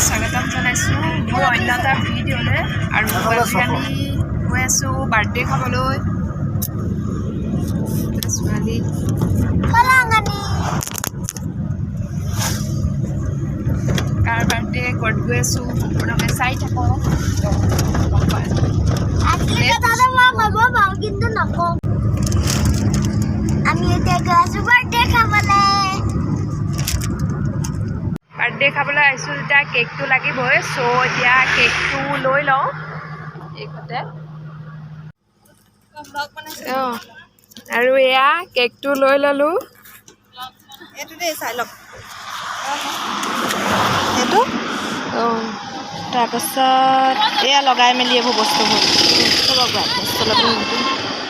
স্বাগতম জনাইছোঁ মোৰ অন্য এটা ভিডিঅ'লৈ। আৰু আজি আমি গৈ আছোঁ বাৰ্থডে খাবলৈ। ছোৱালী কাৰ বাৰ্থডে, ক'ত গৈ আছোঁ, সম্পূৰ্ণকৈ চাই থাকক, গম পাই যাব। আচলি কথাটো মই ক'ব পাৰোঁ, কিন্তু নকওঁ। আমি এতিয়া গৈ আছো বাৰ্থডে খাবলৈ। বাৰ্থডে খাবলৈ আহিছোঁ যেতিয়া কেকটো লাগিবই। চ' এতিয়া কেকটো লৈ লওঁ এইখনতে। অঁ, আৰু এয়া কেকটো লৈ ল'লোঁ। এইটো দেই, চাই লওক এইটো। অঁ। তাৰপাছত এয়া লগাই মেলি এইবোৰ বস্তুবোৰ চব ব্ৰাইটনেছটো অলপ,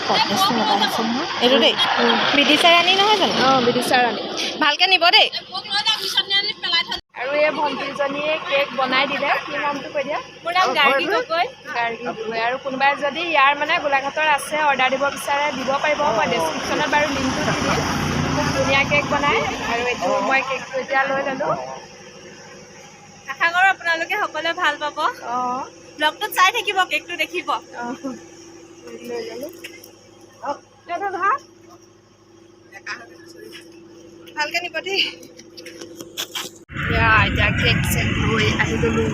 ব্ৰাইটনেছটো লগাই আছে নহয় এইটো দেই। বিদিশা ৰাণী নহয় জানো? অঁ, বিদিশা ৰাণী। ভালকৈ নিব দেই। আৰু এই ভণ্টিজনীয়ে কেক বনাই দিলে। কি নামটো কৈ দিয়া। মোৰ নাম গাৰ্গী গগৈ। গাৰ্গী গগৈ। আৰু কোনোবাই যদি ইয়াৰ মানে গোলাঘাটৰ আছে, অৰ্ডাৰ দিব বিচাৰে, দিব পাৰিব। মই ডেছক্ৰিপশ্যনত বাৰু লিংকটো দি দিম। খুব ধুনীয়া কেক বনায়। আৰু এইটো মই কেকটো এতিয়া লৈ ল'লোঁ। আশা কৰোঁ আপোনালোকে সকলোৱে ভাল পাব। ব্লগটোত চাই থাকিব, কেকটো দেখিব। অঁ, লৈ ল'লোঁ। এইটো ধৰা। ভালকৈ নিব দেই। এয়া এতিয়া কেক চেক লৈ আহি গ'লোঁ।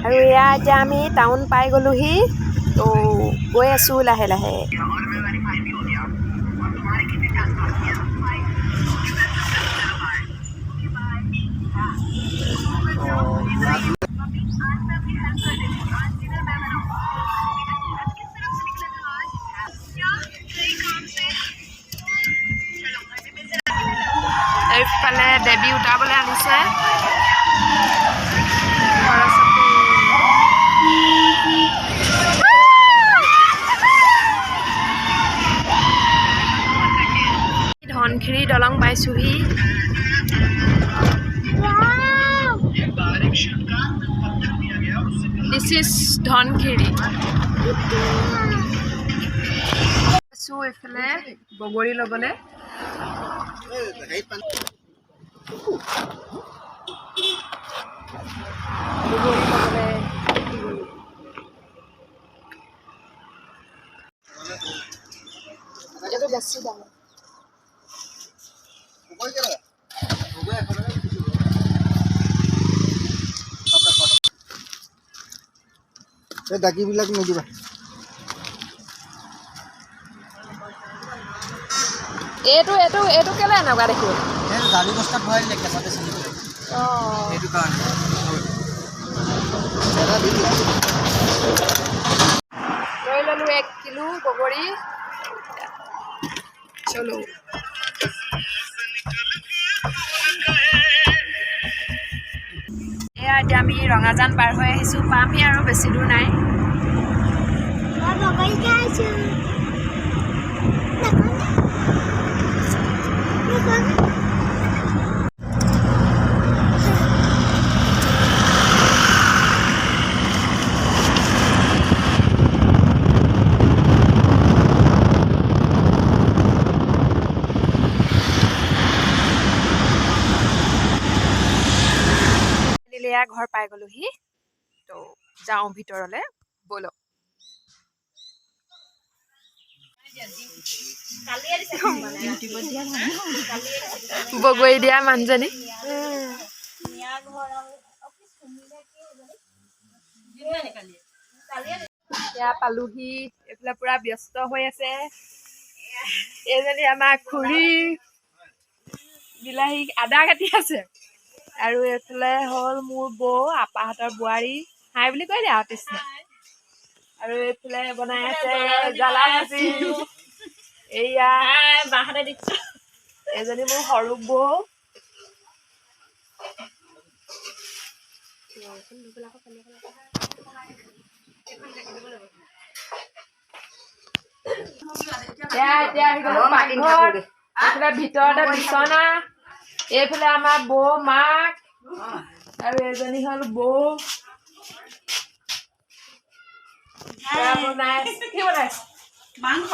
আৰু এয়া এতিয়া আমি টাউন পাই গ'লোহি। তো গৈ আছোঁ লাহে লাহে। এইফালে দেৱী উঠাবলৈ আনিছে সৰস্বতী। ধনশিৰি দলং পাইছোহি। This is Dhansiri. আছো এইফালে বগৰী ল'বলৈ। বগৰী ল'বলৈ আহি গ'লো। এইটো বেছি ডাঙৰ। এই ডাকিবিলাক নিদিবা। এইটো কেলে এনেকুৱা দেখিব? এই জালি বস্তাত ভৰাই দিলে কেঁচাতে ছিঙি পেলাই। সেইটো কাৰণে এটা দি দিয়া। লৈ ল'লোঁ 1 কিলো বগৰী। চলো। এয়া এতিয়া আমি ৰঙাজান পাৰ হৈ আহিছোঁ। পামহি আৰু, বেছি দূৰ নাই। মই বগৰী খাইছোঁ। নাকান্দে। নাকান্দে। এয়া ঘৰ পাই গ'লোহি। তো যাওঁ ভিতৰলৈ, ব'লক। বগৰী দিয়া মানুহজনী। এয়া পালোহি। এইফালে পুৰা ব্যস্ত হৈ আছে। এইজনী আমাৰ খুৰী, বিলাহী আদা কাটি আছে। আৰু এইফালে হ'ল মোৰ বৌ, আপাহঁতৰ বোৱাৰী। হাই বুলি কৈ দিয়া আৰু তৃষ্ণা। আৰু এইফালে বনাই আছে জ্বালা ভাজি। এইয়া বাঁহতে দিছোঁ। এজনী মোৰ সৰু বৌ। এয়া এতিয়া আহি গ'লো পাকঘৰত। এইফালে ভিতৰতে বিচনা, এইফালে আমাৰ বৌ মাক, আৰু এজনী হ'ল বৌ। এয়া বনাই আছে। কি বনাই আছে? মাংস।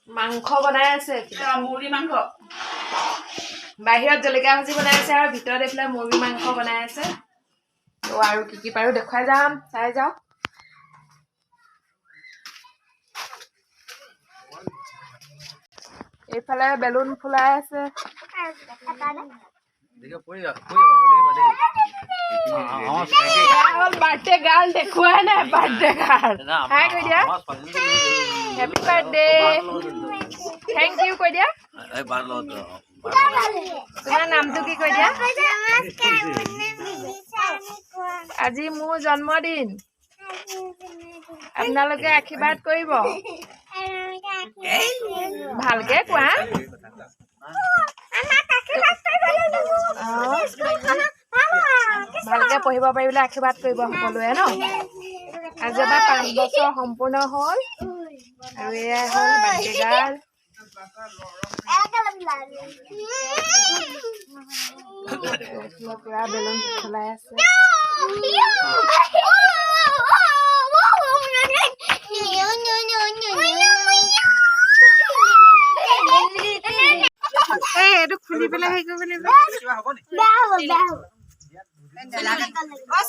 মাংস বনাই আছে এইফালে। মুৰ্গী মাংস। বাহিৰত জলকীয়া ভাজি বনাই আছে আৰু ভিতৰত এইফালে মুৰ্গী মাংস বনাই আছে। তো আৰু কি কি পাৰোঁ দেখুৱাই যাম, চাই যাওক। এইফালে বেলুন ফুলাই আছে। এয়া হ'ল বাৰ্থডে গাৰ্ল, দেখুৱাই নাই বাৰ্থডে গাৰ্ল। হাই কৈ দিয়া, হেপী বাৰ্থডে, thank U কৈ দিয়া। তোমাৰ নামটো কি কৈ দিয়া? আজি মোৰ জন্মদিন, আপোনালোকে আশীৰ্বাদ কৰিব। ভালকে কোৱা। ভালকে পঢ়িব পাৰিবলৈ আশীৰ্বাদ কৰিব সকলোৱে ন। আজি এবাৰ 5 বছৰ সম্পূৰ্ণ হ'ল আৰু এয়াই হ'ল বাৰ্থডে গাৰ্ল। পুৰা বেলুন ফুলাই আছে। এইটো খুলি পেলাই হেৰি কৰিব লাগিব।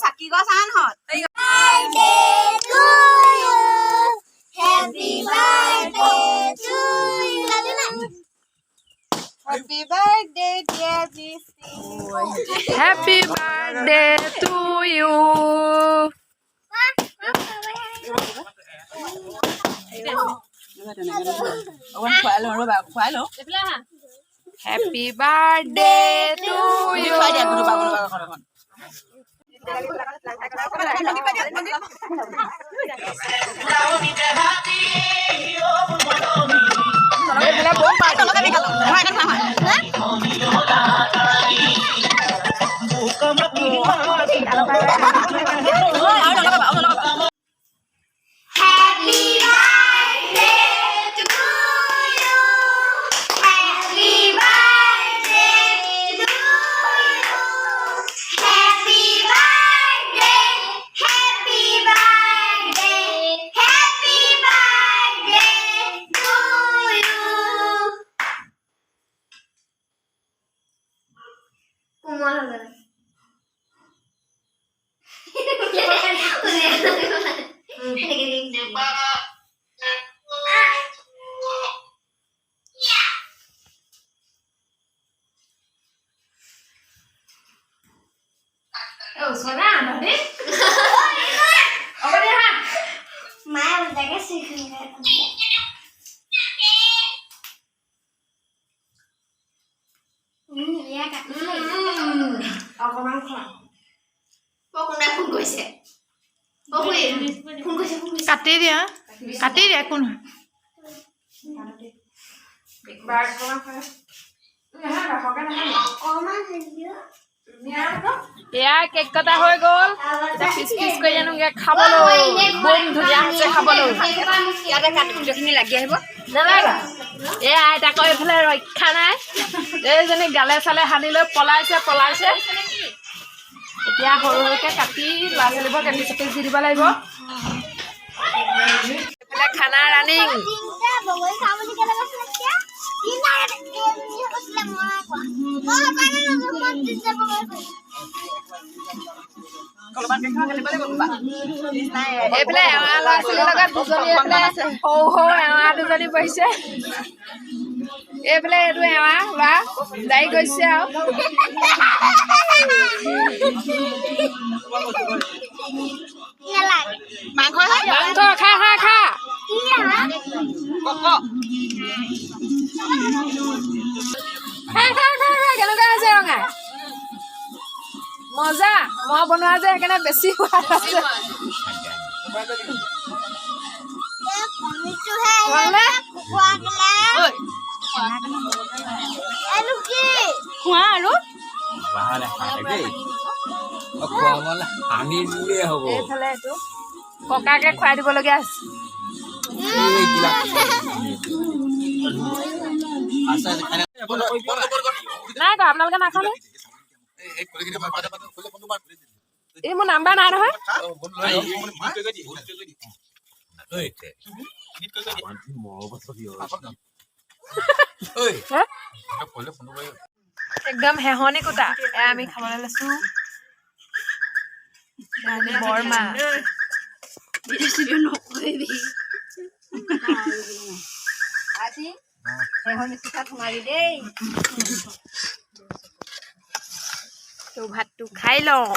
চাকি গছ আনহঁত। Happy birthday to you. Happy birthday, dear Jisi. Happy birthday to you. অকণ খুৱাই লওঁ, ৰ'বা, খুৱাই লওঁ। Happy birthday to you. খুৱাই দিয়া কোনোবা কোনোবা এখন এখন। এইফালে বম party. Happy birthday to you. Happy birthday to you. Happy birthday. Happy birthday. Happy birthday to you. কোমল হবে। ওচৰতে আন দেই। হ'ব দিয়া হা। মায়ে উল্টাকে শিখি। অকণমান খোৱা। কোনোবাই ফোন কৰিছে। অ খুৰী, ফোন কৰিছে, ফোন কৰিছে। কাটি দিয়া, কাটি দিয়া, একো নহয়। বাৰ অকণমান খোৱা। নহয়, ৰসকে নহয়। অকণমান দিওঁ। এয়া কেক কটা হৈ গ'ল। এতিয়া পিচ পিচ কৰি আনোগে খাবলৈ। বম ধুনীয়া হৈছে খাবলৈ। ইয়াতে কাটি গোটেইখিনি লাগি আহিব। নালাগে। এয়া আইতাকৰ এইফালে ৰক্ষা নাই, এইজনী গালে চালে সানি লৈ পলাইছে পলাইছে। এতিয়া সৰু সৰুকে কাটি ল'ৰা ছোৱালীবোৰক এপিচ এপিচ দি দিব লাগিব। এইফালে খানা ৰানিং। তিনিটা বগৰী খাওঁ বুলি কেলে কৈছিলে তেতিয়া? তিনিটা এজনীয়ে কৈছিলে, মই নাই কোৱা। মই সেইকাৰণে নকওঁ, মই তিনিটা বগৰী খাইছো। এইফালে এৱা ল'ৰা ছোৱালীৰ লগত দুজনী, এইফালে সৰু সৰু এৱা দুজনী বহিছে। এইফালে এইটো এৱা ল'ৰা যাই গৈছে আৰু। নালাগে। মাংস। মাংস খা খা খা। কি হা? খা খা খা খা। কেনেকুৱা হৈছে ৰঙা? মজা। মই বনোৱা যে, সেইকাৰণে বেছি সোৱাদ আছে। কণীটোহে। ভালনে? কুকুৰা গেলা। এইটো কি? খোৱা আৰু। সানি দিলেই হ'ব। এইফালে এইটো ককাকে খুৱাই দিবলগীয়া হৈছে। নাই কৰা, আপোনালোকে নাখালে। এই মোৰ নাম্বাৰ নাই নহয়। হা? একদম হেহনি কুটা। এয়া আমি খাবলৈ লৈছো। বৰমা। নকৰিবি। দেই। তো ভাতটো খাই লওঁ।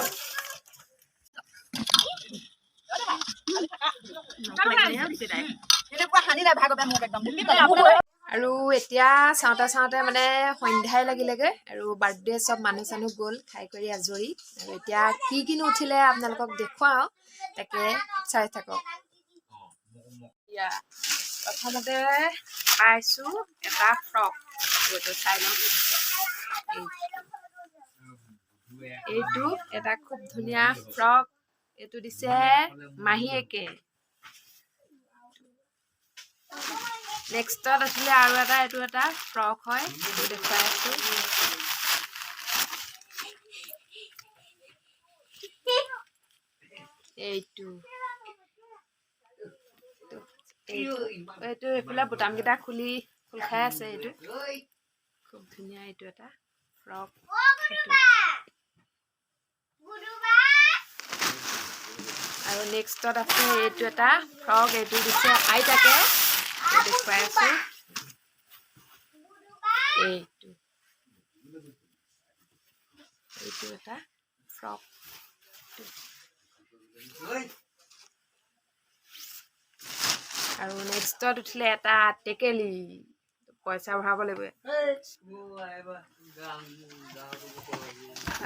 এনেকুৱা সানিলে ভাগতে মোক একদম। আৰু এতিয়া চাওঁতে চাওঁতে মানে সন্ধ্যাই লাগিলেগৈ আৰু বাৰ্থডে চব মানুহ চানুহ গ'ল, খাই কৰি আজৰি। আৰু এতিয়া কি কিনো উঠিলে আপোনালোকক দেখুৱাওঁ, তাকে চাই থাকক। ইয়া, প্ৰথমতে পাইছোঁ এটা ফ্ৰক। এইটো চাই লওঁ। এইটো এটা খুব ধুনীয়া ফ্ৰক। এইটো দিছে মাহীয়েকে। নেক্সটত আছিলে আৰু এটা, এইটো এটা ফ্ৰক হয়, এইটো দেখুৱাই আছো। এইটো এইটো এইটো এইফালে বুটামকেইটা খুলি খোল খাই আছে। এইটো খুব ধুনীয়া, এইটো এটা ফ্ৰক এইটো। আৰু নেক্সটত আছে এইটো এটা ফ্ৰক। এইটো দিছে আইতাকে। এইটো দেখুৱাই আছো। এইটো এইটো এটা ফ্ৰক। আৰু নেক্সটত উঠিলে এটা টেকেলি, পইচা ভৰাব লাগিব।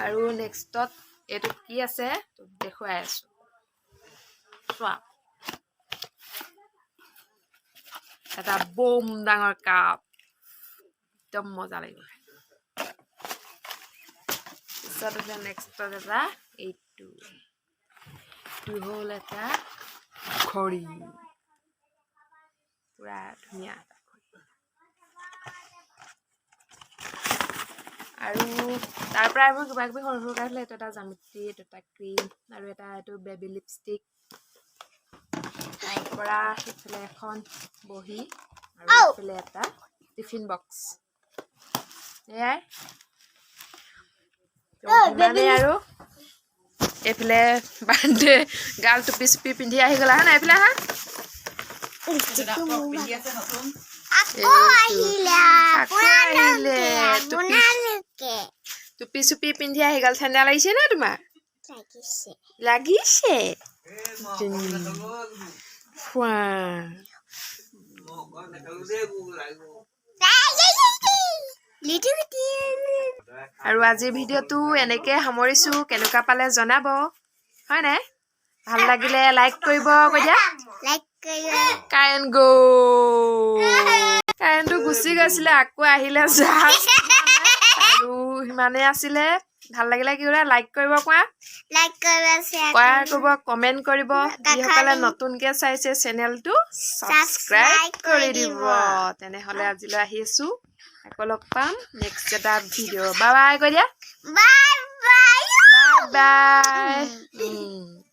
আৰু নেক্সটত এইটো কি আছে দেখুৱাই আছো, চোৱা। এটা বম ডাঙৰ কাপ, একদম মজা লাগিব। পিছত উঠিলে নেক্সটত এটা এইটো, এইটো হ'ল এটা ঘড়ী, পুৰা ধুনীয়া এটা ঘড়ী। আৰু তাৰ পৰা এইবোৰ কিবা কিবি সৰু সৰুকৈ আছিলে। এইটো এটা জামুটি, এইটো এটা ক্ৰীম আৰু এটা এইটো বেবী লিপষ্টিক। তাৰ পৰা সেইফালে এখন বহী আৰু এইফালে এটা টিফিন বক্স। এয়াই তো সিমানেই। আৰু এইফালে বাৰ্থডে গাৰ্ল টুপি চুপি পিন্ধি আহি গ'লা। হা নাই, এইফালে আহা। আকৌ আহিলে। আকৌ আহিলে। টুপি আপোনালোকে টুপি চুপি পিন্ধি আহি গ'ল। ঠাণ্ডা লাগিছে নে তোমাৰ? লাগিছে। লাগিছে। খোৱা। লিটু। আৰু আজিৰ ভিডিঅ'টো এনেকে সামৰিছোঁ। কেনেকুৱা পালে জনাব, হয় নাই? ভাল লাগিলে লাইক কৰিব, কৈ দিয়া। লাইক কৰিব। কাৰেণ্ট গ'ল, কাৰেণ্টটো গুচি গৈছিলে, আকৌ আহিলে জাষ্ট। আৰু সিমানেই আছিলে। ভাল লাগিলে কি কৰে? লাইক কৰিব কোৱা। লাইক কৰিব, শ্বেয়াৰ। শ্বেয়াৰ কৰিব, কমেণ্ট কৰিব। যিসকলে নতুনকৈ চাইছে, চেনেলটো ছাবস্ক্ৰাইব কৰি দিব। তেনেহ'লে আজিলৈ আহিছোঁ, আকৌ লগ পাম নেক্সট এটা ভিডিঅ'। বাই বাই কৈ দিয়া। Bye bye. Bye bye.